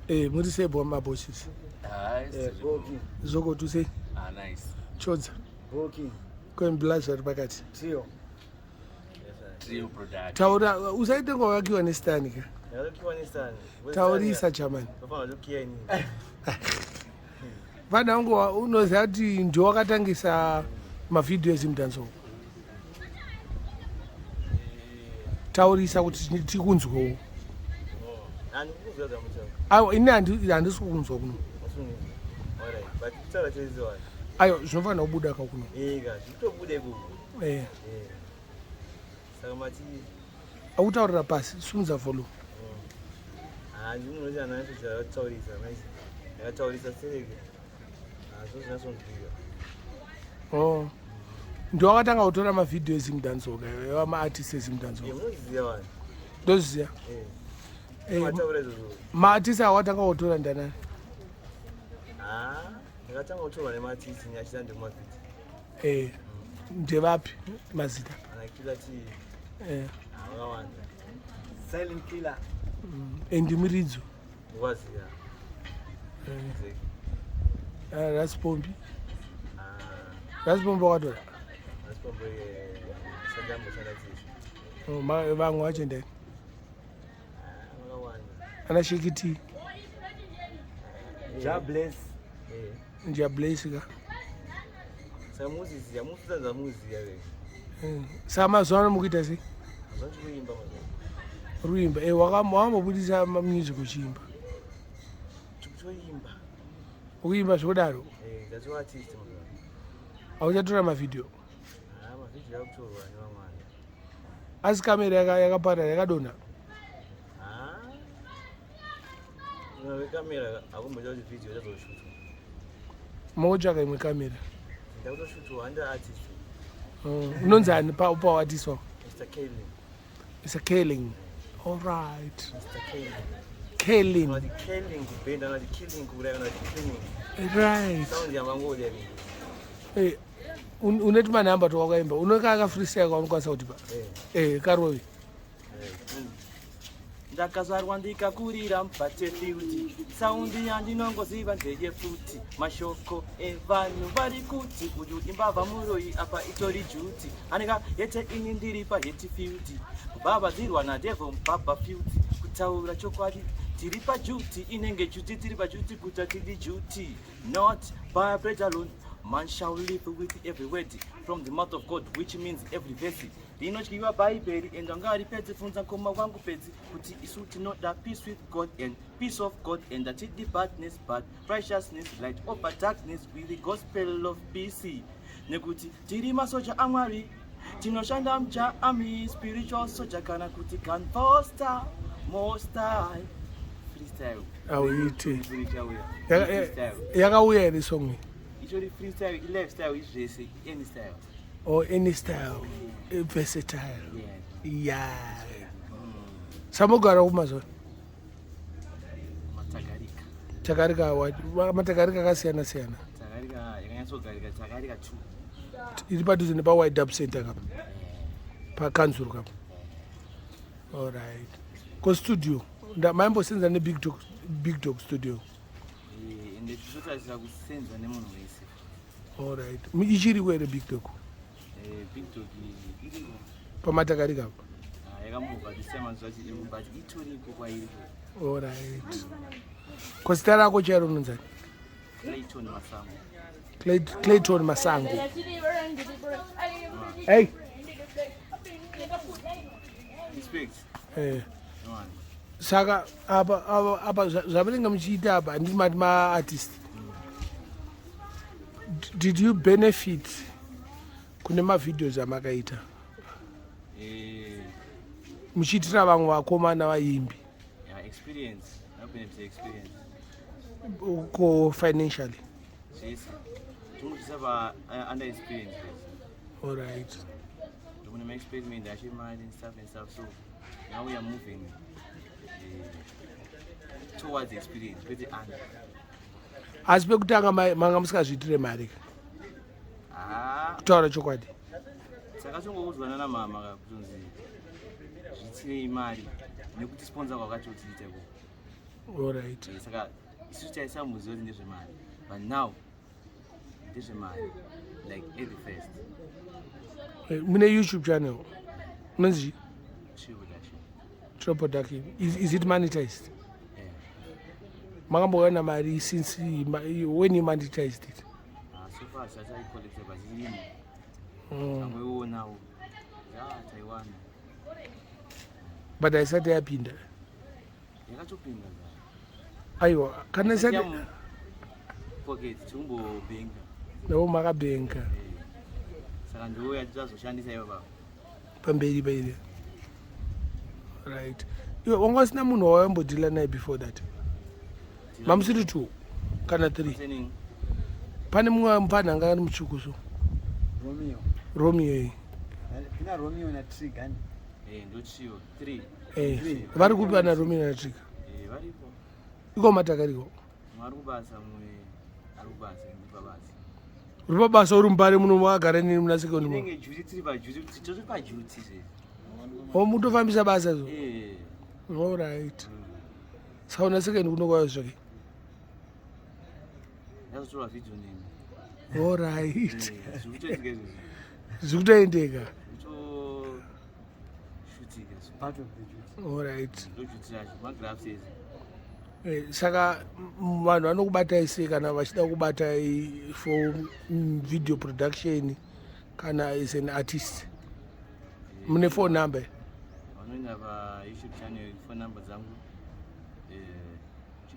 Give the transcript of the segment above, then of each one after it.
Eh, muri sei bo mabosses? Eh, Zvokotu sei? Ah, nice. Chodza. Booking. Kwemblaza ari pakati. Trio. Trio production. Taura usaite kunge wakakiwa nestani ka. Ndakakiwa nestani. Taurisa chamani. Tofanira kukiya inini. Vana vangu unoziva kuti ndiwe wakatangisa mavhidhiyo eZimdancehall. Taurisa kuti tikunzwewo. Handikuziva zvamuchava. Aiwa ini handisi kukunzwa kuno. Alright, but kutaura chese wani. Aiwa zvinofanira kubuda ka kuno. Eh, ka zvitobuda ikoko. Eh. Eh. Saka mati Akutaurira pasi, simudza volume. handi munoti ana acho taurisa maisi. Ndakataurisa sereke. Hazvo zvinasonzwika. Oh. Ndiwe wakatanga kutora mavhidhiyo eZimdancehall ka iwe maartist eZimdancehall. Eh, munoziva wani. Ndozviziva. Eh. Eh, Mataura izvozvo. maartist awatanga kutora ndanani? Ah, ndakatanga kutorwa nemaartist achita ndikumavhidhiyo. Eh. Ndevapi mazita? Ana Killer T. Eh. Vakawanda. Silent Killer. Andy Muridzo. Waziya. Eh. Eh, Rasipombi. Ah, Rasipombi wakatora. Rasipombi sandamboshanda tese. Oh, vamwe vacho ndani? Ah, vakawanda. Ana Shekiti. Jah Bless. Eh. Jah Bless ka. Samuziziya, mufutanza muziya ve. Saka mazuva ano mukuita sei? Mazuva kuimba mazuva. Ruimba. Eh, wakambobudisa music uchiimba. Tikutoimba. Ukuimba zvekudaro. Eh, that's artist mazuva. Hauchatora mavhidhiyo. Ah, mavhidhiyo akutorwa nevamwe vanhu. Asi kamera yakaparara yakadonha. Ah. Kamera akumboita kuti vhidhiyo ichazoshutwa. Motsvaka imwe kamera. Ndakutoshutwa handi artist. Unonzi ani paartist wako? Mr. Kaling. Mr. Kaling. All right. Mr. Kaling. Kaling. Vanoti Kaling kubhenda, vanoti killing kuuraya, vanoti cleaning. Right. Sound yamangoda ini. Eh, une tumanhamba twawakaimba unokaka freestyle kaunokwanisa kutipa? Eh. Eh, karovi. Ndakazvarwa ndikakurira mubattlefield, sound yandinongoziva ndeyepfuti. Mashoko evanhu vari kuti uyu imbavha muroyi, apa itori juti aneka yete. Ini ndiri pahetfield, kubhabhadzirwa nadevil mubaba field. Kutaura chokwadi tiri pajuti, inenge juti, tiri pajuti kuta tidi juti. Not by bread alone man shall live, with every word from the mouth of God, which means every verse. Rinotyiwa Bhaibheri and angaripedzi. Pfunza ngoma wangu pedzi kuti isu tinoda peace with God and peace of God, and hatidi badness but righteousness, light over darkness with the gospel of peace, nekuti tiri masoja aMwari, tinoshanda mujaami, spiritual soja kana kuti gunfoster most high. Freestyle. Auite. Freestyle. Yakauya here song iyi? Itori freestyle, ilifestyle, izvese, any style. Or any style. Versatile. Yeah. Yeah. Samogara kumazuva? Matagarika. Takarika what? Matakarika akasiyana siyana. Takarika yakanyatsogarika, Takarika 2. Iri padhuze nepawhite dub center kapa pakanzuru kapa. Alright, ko studio maimbosenza neBig Dog, Big Dog Studio? Ende tichotarisira kusenza nemunhu wese. Alright, ichiriko here Big Dog? Big Dog iriko. Pamatakarika apa? Ah, yakambobva tisema zvacho iriko, but itoriko kwairiko. Alright, ko zita rako chairo unonzani? Clayton Masango. Clayton Masango. Hey. Respect. Eh. One. Saka apa zvamunenge muchiita apa, handiti mati maartist, did you benefit kune mavideos amakaita muchiitira vamwe vakomana vaimbi? Yeah, experience. No benefit, experience. Ko financially? Zvese tingotisa pa under experience zvese. Alright. Ndokune maexperiment acho emari and stuff and stuff, so now we are moving towards experience, kwete under. Asi pekutanga manga musingazviitire mari ka? Ah. Kutaura chokwadi. Takatongoudzwa nana mama ka kutonzi zviitirei mari nekuti sponsor kwakatotiita ko. Alright. Saka isusu taisamboziva kuti ndezvemari, but now ndezvemari, like at the first. Mune YouTube channel unonzi Trio Production. Trio Production. Is it monetized? Yeah. Makambowana mari since when you monetized it? So far sasaicollecta, but irimo. Tangoionawo ya taiwana. But haisati yapinda? Yakatopinda. Aiwa, kana isati Pocket tikumbobhenga. Navo makabhenga. Saka ndo yatazoshandisa ivo baba. Pamberi paine, right. Iwe wanga usina munhu wawaimbodhila naye before that? Mamusiri two kana three? Concerning? Pane mumwe mufana anga ari mutsvuku so. Romeo. Romeo iyi. Kuna Romeo naTrigger. Ndo trio three. Eh, vari kupi ana Romeo naTrigger? Varipo. Iko matakariko? Mumwe ari kubasa, mumwe ari kubasa, ndi pabasa. Uri pabasa, uri mubare muno wakagara nini muna sekondi muno? Inenge duty, tiri paduty, tiri paduty zve. O, mutofambisa basa zo? Eh. Alright, saka una sekondi kuno kwayo zvake? Ndazotora video nemi. Alright. Zviri kutoitika izvozvo. Zviri kutoendeka. Zvitoshutika so. Part of the duty. Alright. Ndo duty racho, magraphs ese. Saka vanhu vanokubatai sei kana vachida kubatai for video production kana as an artist? Mune phone number? Vanoenda paYouTube channel, phone number dzangu.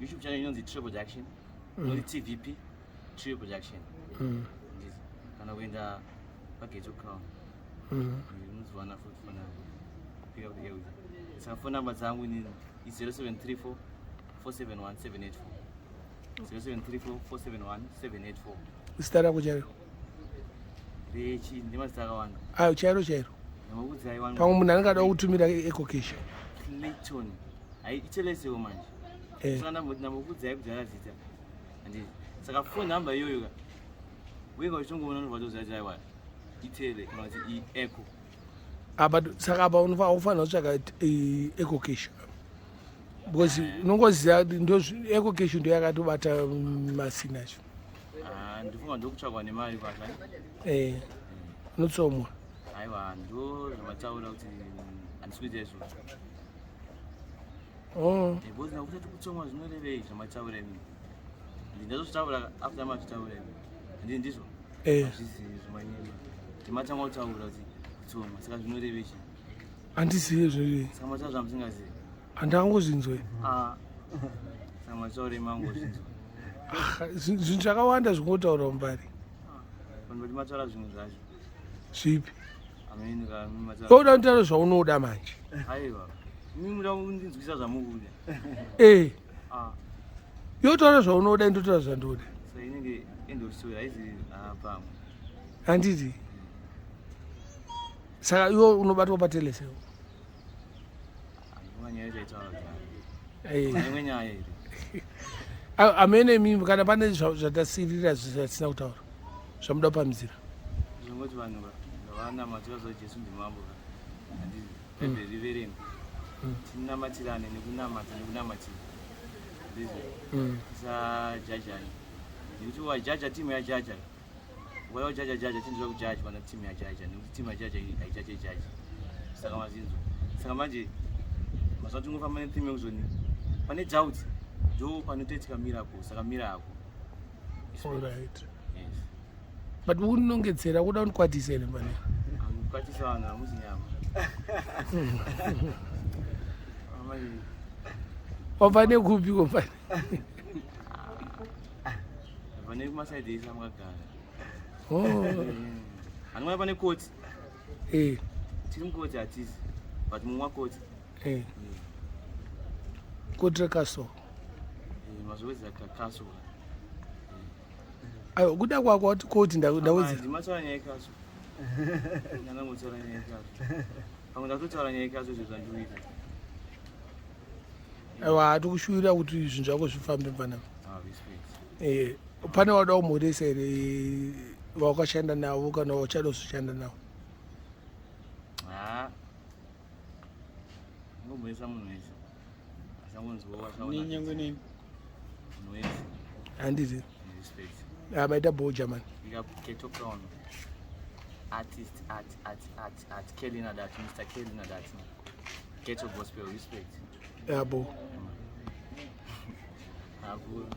YouTube channel inonzi Trio Production, inonzi TVP Trio Production. Ndizo. Kana kuenda paGhetto Crown, unodziwana futi phone number. Pick up the airwaves. Saka phone number dzangu inini i 0734 471 784, 0734 471 784. Zita rako chairo? Rechi ndemazita akawanda. Ayo, chairo chairo. Namakudzai wangu. Pamwe munhu anenge ada kutumira EcoCash. Clayton hai, ichelesiwo manje. Saka ndambokudzai kudhara zita, handiti? Saka phone number iyoyo ka, wega uchingoona unobva toziva kuti aiwa, itele kana kuti iEco. Ah, but saka apa unofanira kutsvaka EcoCash, because unongoziva EcoCash ndo yakatobata masina acho. Ah, ndifunga ndokutsvakwa nemari kwacho. Eh, unotsomwa. Aiwa, ndo zvamataura kuti handisi kuita izvozvo. Oh. Because nakusati kutsomwa zvinorevei zvamataura imini? Ndazozvitaura after mazvitaura imi, handii? Ndizvo. Eh. Hazvizivi zvomanyema, ndimatanga kutaura kuti kutsomwa, saka zvinorevei chi? Handizivi zvinorevei. Saka mataura zvamusingazivi. Handangozvinzwe. Ah, saka mataura imangozvinzwa. Zvinhu zvakawanda zvingotaura mubari. Vanhu vati mataura zvimwe zvacho. Zvipi? Ameni mataura. Uda kutaura zvaunoda manje. Aiwa, imi muda kundinzwisa zvamukuda. Eh. Ah. Yotaura zvaunoda, indotaura zvandoda. So inenge end of story, haizi pamwe. Handiti? Saka iwe unobatwa paTelecel? Imwe nyaya yaitaura kudhara. Eh. Imwe nyaya iri. Amene mimi kana pane zvatasirira zvatisina kutaura zvamuda kupamhidzira? Zvingoti vanhu vanamati vaziva Jesu ndimambo ka, handiti? Bhaibheri riverengwe, tinamatirane nekunamata nekunamatira, handizvo? Tisajajani, nekuti wajaja, timu yajaja, ukada kujaja jaja, tindoda kujajwa natimu yajaja, nekuti timu yajaja haijaje jaji. Saka mazinzwa. Saka manje mazuva tingofamba netimu yekuzoni pane doubt, ndo panotoitika miracle. Saka miracle. Alright. Yes. But unongedzera kuda kundikwatisa here pane? Anokwatisa vanhu hamuzi nyama. Amai. Wabva nekupi komfane? Pane kumasaidhi ese amakagara. Oh. Anoona pane koti. Tiri mukoti, hatisi, but mumwe wakoti. Koti rekaso? Mazowedza kakaso. Aiwa, kuda kwako wati koti ndawedza. Ndimataura nyaya yekaso, ndangangotaura nyaya yekaso, pamwe ndatotaura nyaya yekaso izvo zvandikuita. Aiwa, hatikushuwira kuti zvinhu zvako zvifambe panapa. Ah, respect. Pane wada kumhoresa here vawakashanda navo kana wauchada kuzoshanda navo? Ha, ngomhoresa munhu wese, asi Tinongonzwa Nenyangwe nemi. Noise. Handiti? Respect. Ah, maita boja man. Big up Keto Crown. Artist at at at at Kelly Nadat, Mr. Kelly Nadat. Ghetto Gospel, respect. Yabo. Abu.